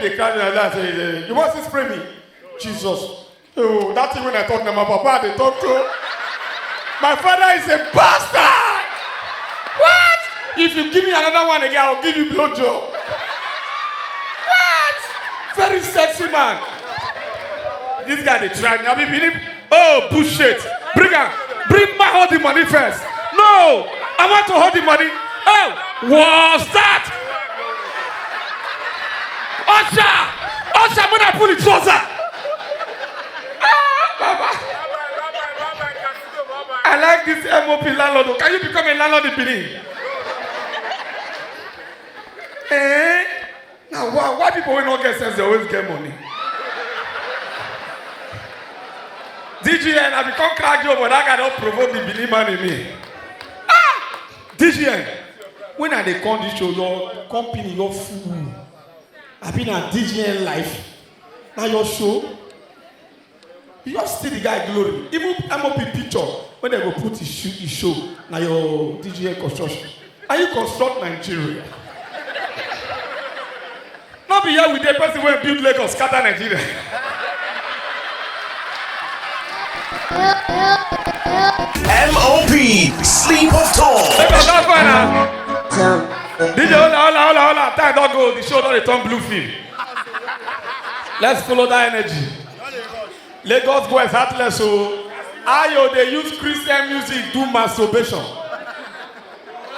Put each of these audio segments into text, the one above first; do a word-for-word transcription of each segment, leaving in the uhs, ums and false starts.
They cry like that, say, "You must spray me." Jesus. Oh, that thing when I talk to my papa, they talk to. My father is a bastard. What? If you give me another one again, I'll give you blowjob. What? Very sexy man. This guy, they try me. I mean, believe. Oh, bullshit. Bring her. Bring my hold the money first. No, I want to hold the money. Oh, what's that? Usher! Usher, when I pull the trouser. Ah, Baba. I like this M O P landlord. Can you become a landlord in Benin? Eh? Now, why, why people wey no get sense, they always get money? D G N, I become crack you, but that guy don't provoke the Benin man in me. Ah! D G N, when I dey come this show, your company, your fool. I been at D G N life. Now your show, you just see the guy glory. Even M O P picture, when they go put his shoe, his show, now your D G N construction. Are you construct Nigeria? Not be here with the person wey build Lagos, scatter Nigeria. M O P, sleep of talk. Lagos don fine na. D J, hola, hola, hola, hola. Time don go. The show don dey turn blue film. Let's follow that energy. Lagos boys heartless o. Ayo dey use Christian music do masturbation.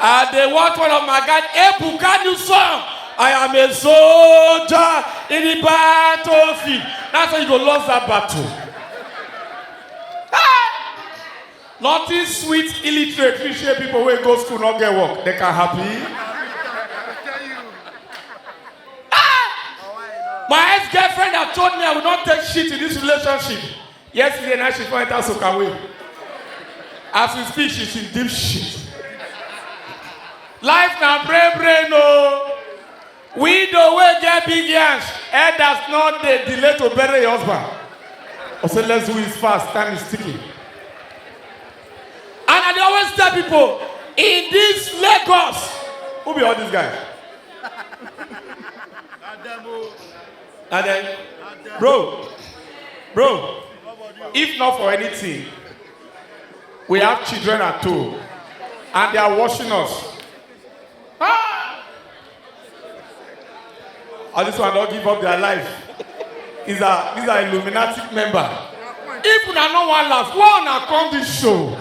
I dey watch one of my guys, Ebuka new song. I am a soldier in the battlefield. That's how you go lost that battle. Hey! Nothing sweet illiterate reach here people wey go school no get work. They can happy. Ah! My ex-girlfriend have told me I will not take shit in this relationship. Yesterday night she come enter soakaway. As we speak, she's in deep shit. Life na brain brain o. Widow wey get big yansh, elders no dey delay to bury your husband. I say let's do it fast, time is ticking. And I dey always tell people, in this Lagos, who be all these guys? And then, bro, bro, if not for anything, we have children at home, and they are watching us. Ah! All this one don't give up their life. These are these are Illuminati member. If una no wan laugh, why una come this show?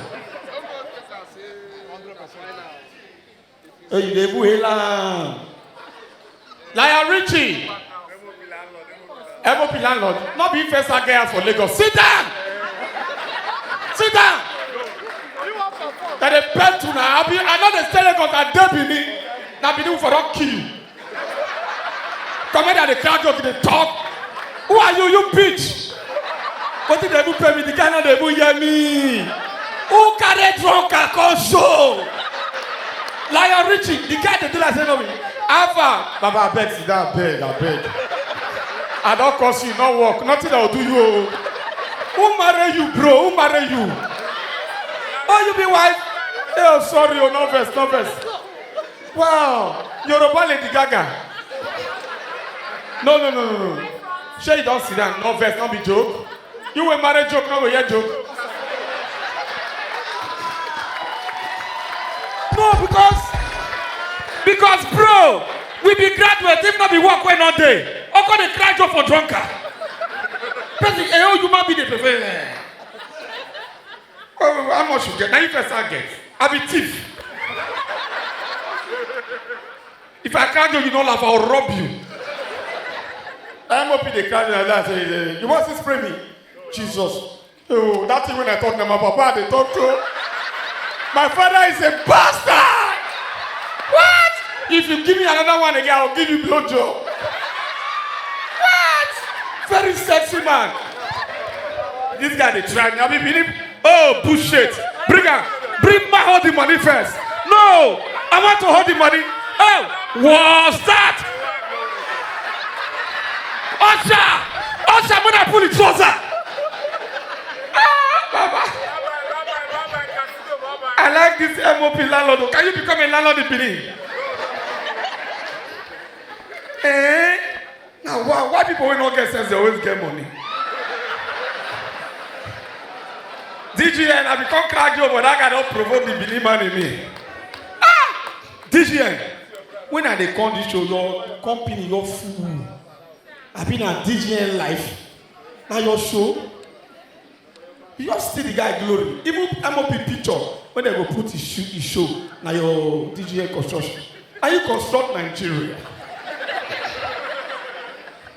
Hey, you dey even hail am. Lionel Richie, M O P landlord, no be first get house for Lagos. Sit down! Sit down! That dey pet una. I be I no dey stay Lagos, I dey Benin. Na Benin for don kill you. Commander dey crack joke, dey talk. Who are you, you bitch? Wetin dey even pay me? The guy no dey even hear me. Who carry drunk and come show? Lionel Richie, the guy dey do like say no be. Alpha, Baba, abeg, sit down, abeg, abeg. I don curse you, no work, nothing I will do you o. Who marry you, bro? Who marry you? Oh, you be wife? Hey, oh, sorry, oh, no vex, no vex. Wow, Yoruba Lady Gaga. No, no, no, no, no. Shey you don sit down? No vex, no be joke. You wey marry joke, no go hear joke. No, because because bro, we be graduate. If not be work wey no dey, oko dey cry joke for drunkard. Person, a whole human being dey prefer. Oh, how much you get? Na you first I get. I be thief. If I catch you, you no laugh, I'll rob you. M O P dey carry like that. Say, eh, you want to spray me? Jesus. Oh, that thing when I talk to my papa, they talk to. My father is a bastard. What? If you give me another one again, I'll give you blowjob. What? Very sexy man. This guy dey try me. I mean, believe. Oh, bullshit. Bring her. Bring my all the money first. No, I want to hold the money. Oh, what's that? Usher! Usher, when I pull the trouser. Ah, Baba. I like this M O P landlord. Can you become a landlord in Benin? Eh? Now, why, why people wey no get sense dey always get money? D G N, I become crack joke, but that guy don provoke the Benin man in me. Ah! D G N, when I dey come this show, your company, your fool. I been at D G N life. Now your show, you just see the guy glory. Even M O P picture, when they go put his shoe, his show, now your D G N construction. Are you construct Nigeria?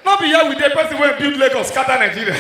Not be here with the person wey build Lagos, scatter Nigeria.